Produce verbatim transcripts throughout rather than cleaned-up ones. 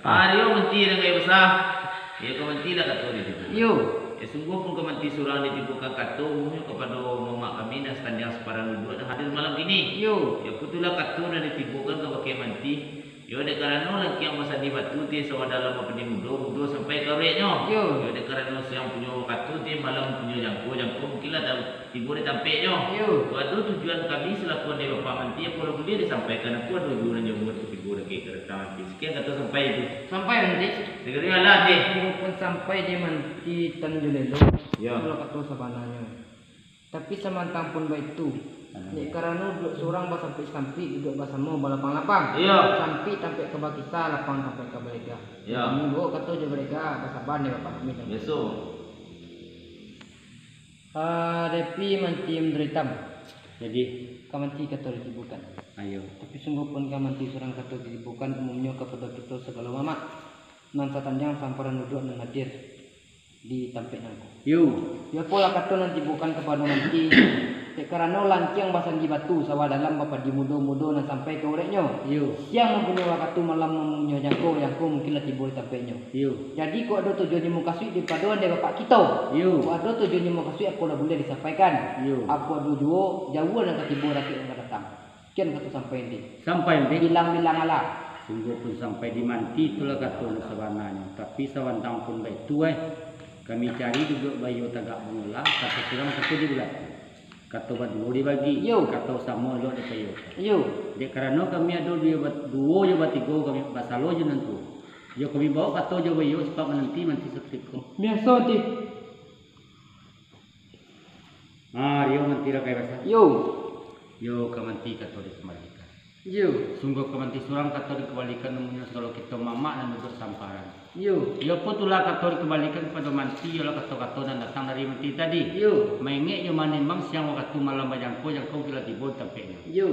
Ario manti nan gaek basa. Iyo, ka manti lah kato ditibokan. Iyo. Yo, sungguah pun ka manti surang ditibokan kato, umuahnyo kapado mamak kami nan satandiang saparan duduak nan hadir malam kini. Iyo. Yo, putulah kato nan ditibokan kabake manti. Yo, dek karano langkiang basandi batu, ti sawah dalam bapadi mudo, mudo sampai ka ureknyo. Yo. Yo, dek karano siang punyo kato, ti malam punyo jangko, jangko mungkinlah ta-, tibo di tampeknyo. Iyo. Kok ado tujuan kami salaku andeh bapak manti, apo lah buliah disampaikan, apo ado juo nan jauah tu tibo lagi ka datang manti. Sakian kato sampai tu. Sampai manti. Sagaro lah, Deh. Iyo pun sampai di manti Tanjulelo. Yo. Itulah kato sabananyo. Tapi samantang pun baitu, dek karano duduak surang basampik-sampik, duduak basamo balapang-lapang. Iyo. Sampik tampek ka bakisa, lapang tampek ka balega. Iyo. Kami baok kato jo balega, basaba dek bapak kami. Biaso. Ah, Depi manti Manduritam. Jadi? Ka manti kato ditibokan. Ayo. Tapi sungguah pun ka manti surang kato ditibokan, umuahnyo kapado kito sagalo mamak nan satandiang samparan duduak nan hadir di tampek nangko. Yo. Yo, apolah kato nan tibokan kapado manti, dek karano langkiang basandi batu, sawah dalam bapadi mudo, mudo nan sampai ka ureknyo. Yo. Siang mampunyo wakatu, malam mampunyo jangko, jangko mungkin lah tibo di tampeknyo. Yo. Jadi, kok ado tujuan nyo mukasuik daripado andeh bapak kito? Yo. Kok ado tujuan nyo mukasuik, apo lah buliah disampaikan? Yo. Apo ado juo, jauah nan ka tibo, dakek nan ka datang. Kian kato sampai, Nde. Sampai, Nde. Bilang-bilang alah. Sungguah pun sampai di manti, itulah kato nan sabananyo. Tapi samantang pun baitu, eh, kami cari duduak baiyo tagak bungo lah, kato surang kato di bulan. Kato baduo dibagi, Yo. Kato samo elok dipaiyokan. Yo. Dek karano kami ado duo ba-, duo jo batigo, kami basalo jo nan tuo. Yo, kami baok kato jo baiyo, sabab mananti manti sakutiko. Biaso, Nde. Ah, Rio manti lah kai basa. Yo. Yo, ka manti kato dikambalikan. Yo. Sungguah ka manti surang kato dikambalikan, umuahnyo sagalo kito mamak nan duduak samparan. Yo. Yo, putulah kato dikambalikan kapado manti, iyolah kato-kato nan datang dari manti tadi. Yo. Maingek jo manimbang siang wakatu malam bajangko, jangko kila tibo di tampeknyo. Yo.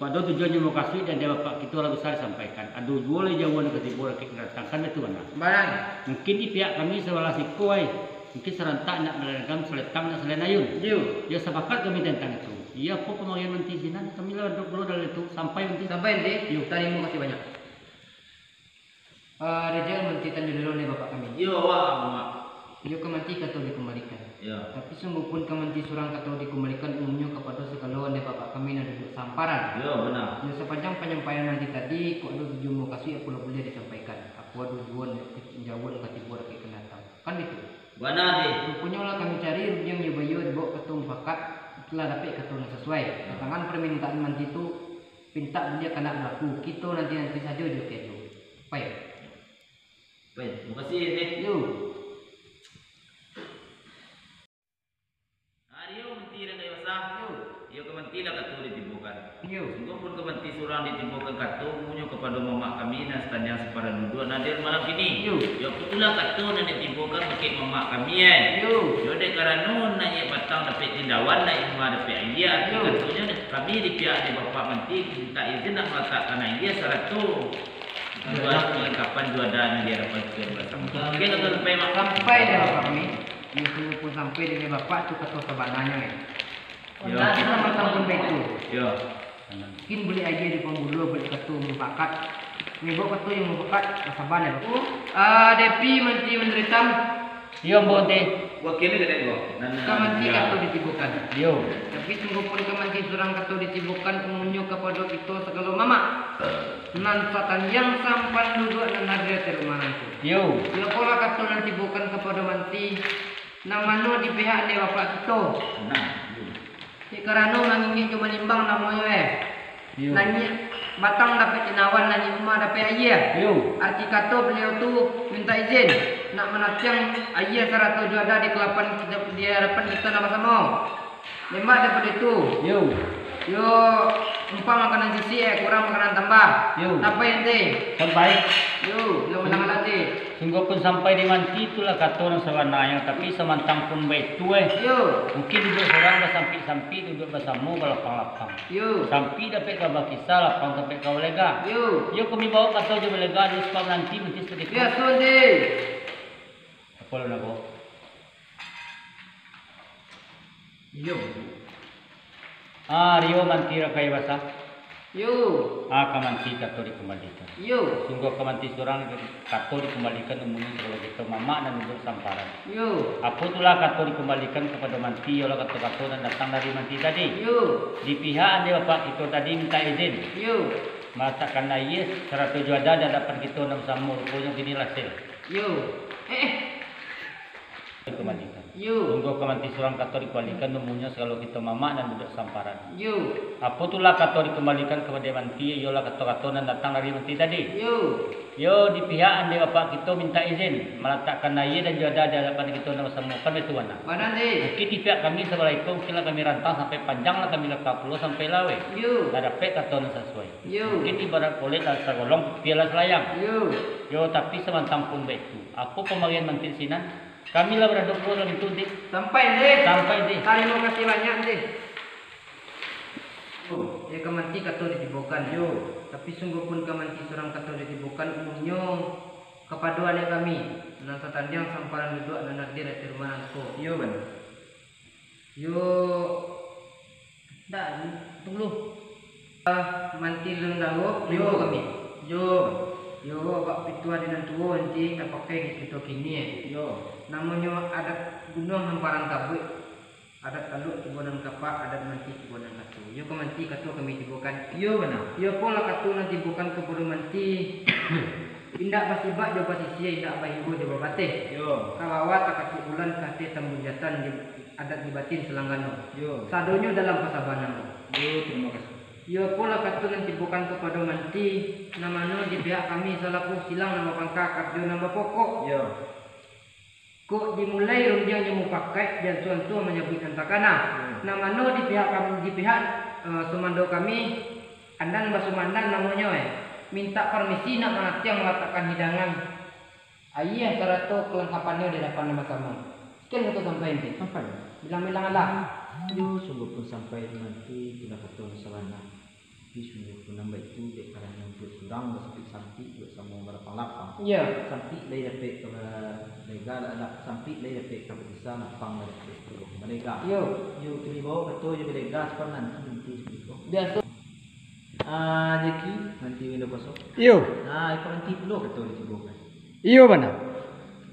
Kok ado tujuan nyo mukasuik dari andeh bapak kito, lah bisa disampaikan. Ado juo lai jauah nan ka tibo, dakek nan ka datang, kan baitu bana. Bana. Mungkin di pihak kami sabalah siko, ai. Mungkin sarantak indak salanggam, saletang indak salain ayun. Iyo. Yo, sapakat kami tantang itu. Iyo, apo pamanggilan manti sinan, kami lah duduak pulo dalam itu. Sampai manti. Sampai, Nde. Yo. Tarimo kasih banyak. Ah, Rijal manti Tanjulelo, andeh bapak kami. Iyo, awak, Mak. Iyo, ka manti kato dikambalikan. Iyo. Tapi sungguah pun ka manti surang kato dikambalikan, umuahnyo kapado sagalo andeh bapak kami nan duduak samparan. Iyo, bana. Yo, sapanjang panyampaian manti tadi, kok ado tujuan mukasuik, apo lah buliah disampaikan. Apo ado juo nan jauah nan ka tibo, dakek nan ka datang. Kan baitu? Bana, Deh. Ruponyo lah kami cari rundiang jo baiyo, dibaok kato mufakat, lah dapek kato nan sasuai. Datangan parmintaan manti tu, pintak buliah ka nak balaku, kito nanti-nanti sajo jo karajo. Pai. Pai, makasih, Deh. Yo. Ario manti lah kai basa. Yo. Iyo, ka manti lah kato ditibokan. Yo. Sungguah pun ka manti surang ditibokan kato, umuahnyo kapado mamak kami nan satandiang saparan duduak nan hadir malam kini. Yo. Yo, putulah kato nan ditibokan bakeh mamak kami, eh. Yo. Yo, dek karano naiak batang dapek tindawan, naiak umah dapek aia. Arti Yo. Katonyo, kami di pihak andeh bapak manti minta izin nak malatakkan aia sarato Dua kelengkapan juo ado nan di hadapan kito basamo. Oke, kato sampai, Mak. Sampai dek bapak kami. Iyo, sungguah pun sampai dek bapak tu kato sabananyo, eh. Yo. Samantang pun baitu. Yo. Mungkin buliah aja di pambulo, buliah kato mufakat. Ni, baok kato nan mufakat, basaba, Pak. Ah, Depi manti Manduritam. Iyo, ambo, Nde. Wakil ni kadang ko. Nan, Ka manti nan, kato ditibokan. Iyo. Tapi sungguah pun ka manti surang kato ditibokan, umuahnyo kapado kito sagalo mamak. Nan satandiang samparan duduak nan hadir di rumah nangko. Iyo. Iyo pulo kato nan tibokan kapado manti, nan mano di pihak andeh bapak kito. Nah, iyo. Dek karano mangingek jo manimbang namonyo, eh. Iyo. Naiak batang dapek tindawan, naiak umah dapek aia. Iyo. Arti kato baliau tu minta izin nak manatiang aia sarato juo ado di kalapan kito, di hadapan kito nan basamo. Lemak daripado itu. Iyo. Yo, umpamo makanan sisik, eh, kurang makanan tambah. Iyo. Sampai, Nde. Sampai. Yo, yo, Sung-, undangan latih. Sungguah pun sampai di manti, itulah kato nan sabananyo, tapi samantang pun baitu, eh. Yo. Mungkin duduak surang basampik-sampik, duduak basamo balapang-lapang. Yo. Sampik dapek ka bakisa, lapang dapek ka balega. Yo. Yo, kami baok kato jo balega, di sabab nanti manti sakutiko. Yo, Nde. Apo lah nak baok? Iyo. Ah, Rio manti lah kai basa. Yo. Ah, ka manti kato dikambalikan. Yo. Sungguah ka manti surang kato dikambalikan, umunyo sagalo kito mamak nan duduak samparan. Yo. Apo tu lah kato dikambalikan kapado manti, iyolah kato-kato nan datang dari manti tadi. Yo. Di pihak ande bapak kito tadi mintak izin. Yo. Malatakkan ayie sarato juadah di adapan kito nan basamo, ruponyo kini lah sel. Yo. Eh, eh. Dikambalikan. Yo. Sungguah ka manti surang kato dikambalikan, umunyo sagalo kito mamak nan duduak samparan. Yo. Apo tu lah kato dikambalikan kapado manti, iyolah kato-kato nan datang dari manti tadi. Yo. Yo, di pihak ande bapak kito mintak izin, malatakkan ayie dan juadah di adapan kito nan basamo, kan baitu bana? Bana, Nde. Mungkin di pihak kami sabalah iko, mungkin lah kami rantang sampai panjang, lah kami laka pulo sampai laweh. Yo. Lah dapek kato nan sasuai. Yo. Mungkin ibarat kolek lah sagolong, pipia lah salayang. Yo. Yo, tapi samantang pun baitu, apo pambagian manti sinan? Kami lah barado pulo dalam itu, Nde. Sampai, Nde. Sampai, Nde. Tarimo kasih banyak, Nde. Yo, ka manti kato ditibokan. Yo. Tapi sungguah pun ka manti surang kato ditibokan, umunyo kapado alek kami, nan satandiang samparan duduak nan hadir di rumah nangko. Iyo, bana. Yo, ndak, tunggu dulu. Ah, manti lun dawo, Yo. Nangko kami. Yo. Yo, bak pituah di nan tuo, manti tapakai di kito kini, eh. Yo. Namonyo adat gunuang hamparan tabuik. Adat taluk tibo nan kapak, adat manti tibo nan kato. Iyo ka manti kato kami tibokan. Iyo, bana. Iyo pulo kato nan tibokan kapado manti. Indak basibak jo basisia, indak bahigo jo babateh. Iyo. Ka bawah takacik bulan, ka ateh tambun jatan, di, adat di batin salanggano. Iyo. Sadonyo dalam pasabanan. Iyo, tarimo kasih. Iyo pulo kato nan tibokan kapado manti, nan mano di pihak kami salaku silang nan bapangka karajo nan bapokok. Iyo. Kok dimulai rundiang jo mupakaik, jan suang-suang manyabuik nan takana. Hmm. Nan mano di pihak kami, di pihak, eh, sumando kami, andan basumandan namonyo, eh, mintak parmisi nak manatiang malatakkan hidangan, ayie sarato kalangkapannyo di adapan nan basamo. Sakian kato sampai, Nde. Sampai. Bilang-bilang alah. Yo, sungguah pun sampai di manti, itulah kato nan sabana. Tapi sungguah pun nan baitu, dek karano duduak surang basampik-sampik, duduak samo balapang-lapang. Iyo. Sampik lai dapek ka balega, lah, lah, sampik lai dapek ka babisa, lapang lai dapek ka balega. Iyo. Yo, kini bao kato jo balega, sapan nanti, nanti sakutiko. Biaso. Ah, Jeki, manti Indo Koso. Iyo. Ah, iko manti pulo kato ditibokan. Iyo, bana.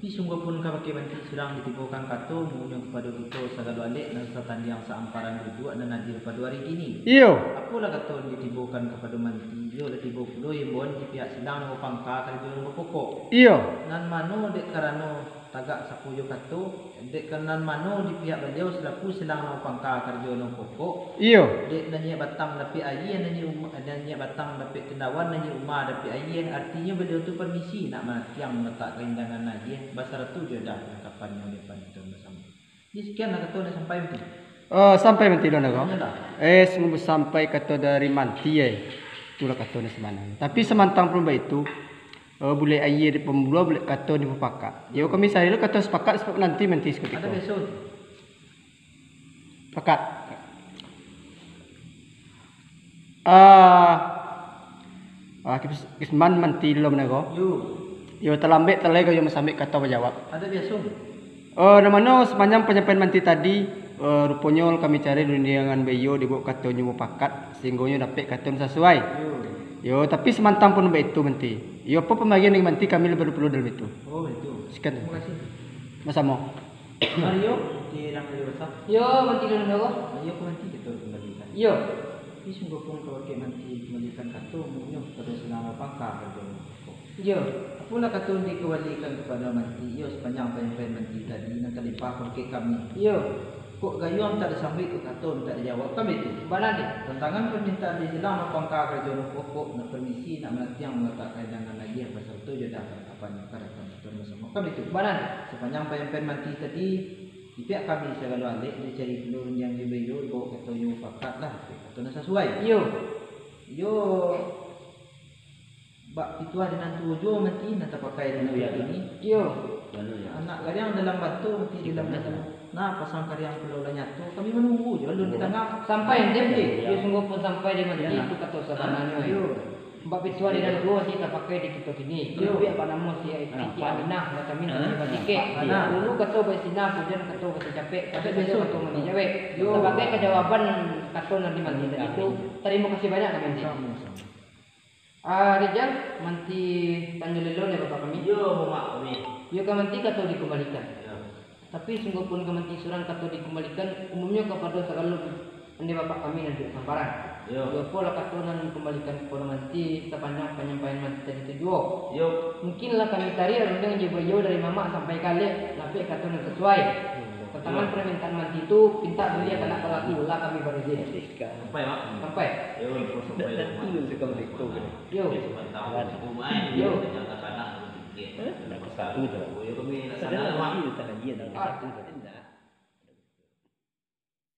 Tapi sungguah pun ka bakeh manti surang ditibokan kato, umunyo kapado kito sagalo alek nan satandiang saamparan duduak nan hadir pado ari kini. Iyo. Apolah kato ditibokan kapado manti, iyo lah tibo pulo imbauan di pihak silang nan bapangka karajo nan bapokok. Iyo. Nan mano dek karano tagak sapo jo kato, dek ka nan mano di pihak baliau salaku silang nan bapangka karajo nan bapokok. Iyo. Dek naniak batang dapek ayie, naniak uma-, naniak batang dapek tendawan, naniak uma dapek ayie. Artinyo baliau tu parmisi nak manatiang malatakkan hidangan ayie, basarato jo adat kalangkapannyo di adapan kito basamo. Jadi sakianlah kato nan sampai tu. Oh, sampai manti lo, Nde, ko? Iyolah. Eh, sungguah sampai kato dari manti, eh. Itulah kato nan sabananyo. Tapi samantang pun baitu, eh, bulek ayie di pambuluah, bulek kato di mupakaik. Yo, kami sari lo kato sapakat, sapakat nanti manti sakutiko. Adat biaso. Pakat. Ah, ah, kis-, kisman manti lo, Nde, ko? Yo. Yo, talambek talai ko yo masambek kato bajawab. Adat biaso. Oh, nan mano sapanjang panyampaian manti tadi, eh, ruponyo kami cari rundiangan baiyo dibuek katonyo mupakat, sahinggonyo dapek kato nan sasuai. Yo. Yo, tapi samantang pun baitu, manti. Yo, apo pambagian dari manti kami lah barado pulo dalam itu. Oh, baitu. Sakian. Tarimo kasih. Basamo. Mario, di rang dari basa. Yo, manti dalam dawa. Yo, ka manti kito kambalikan. Yo. Tapi sungguah pun ka bakeh manti kambalikan kato, umunyo kapado silang nan bapangka karajo nan bapokok. Iyo. Apolah kato nan dikambalikan kapado manti, iyo, sapanjang panyampaian manti tadi nan talimpah ka bakeh kami. Iyo. Kok gayuang tak disambuik, kok kato mintak dijawab, kan baitu? Bana, Nde. Tantangan parmintaan di silang nan bapangka karajo nan bapokok, nak parmisi, nak manatiang malatakkan hidangan ayie, basarato jo adat kalangkapannyo ka adapan kito nan basamo, kan baitu? Bana, Nde. Sapanjang panyampaian manti tadi, di pihak kami sagalo alek, dicari pulo rundiang jo baiyo, dibaok katonyo mupakaik lah, kato nan sasuai. Iyo. Iyo. Bak pituah di nan tuo juo manti nan tapakai di nan kini. Iyo. Anak gariang dalam bato manti dalam bato. Nah, pasang kariang pulo lah nyato. Kami manunggu jo alun di tangah. Sampai, Nde. Iyo, sungguah pun sampai di manti itu kato sabananyo. Iyo. Bak pituah di nan tuo, si tapakai di kito kini. Iyo. Tapi apak namo si Siti Aminah, lah kami tadi batikek. Dulu kato baistinah, pujan kato basicapek, tapi sajo kato manjawek. Sabagai kajawaban kato nan dimanti tadi tu, tarimo kasih banyak ka manti. Ah, Rijal, manti tanyo lelo dek bapak kami. Iyo, mamak kami. Iyo ka manti kato dikumbalikan. Iyo. Tapi sungguahpun ka manti surang kato dikumbalikan, umumnyo kapado sagalo andeh bapak kami nan duduak samparan. Iyo. Iyo pulo kato nan dikumbalikan kapado manti sapanjang panyampaian manti tadi tu juo. Iyo. Mungkin lah kami tarik rundang jo baiyo dari mamak sampai ka alek, lapeh kato nan sasuai. Tantangan parmintaan manti tu, pintak buliah ka anak balaku, lah kami barizin. Sampai, Mak. Sampai. Iyo, sampai. Iyo. Iyo. Nak satu tu. Iyo, kami nak sana, Mak. Nak satu tu.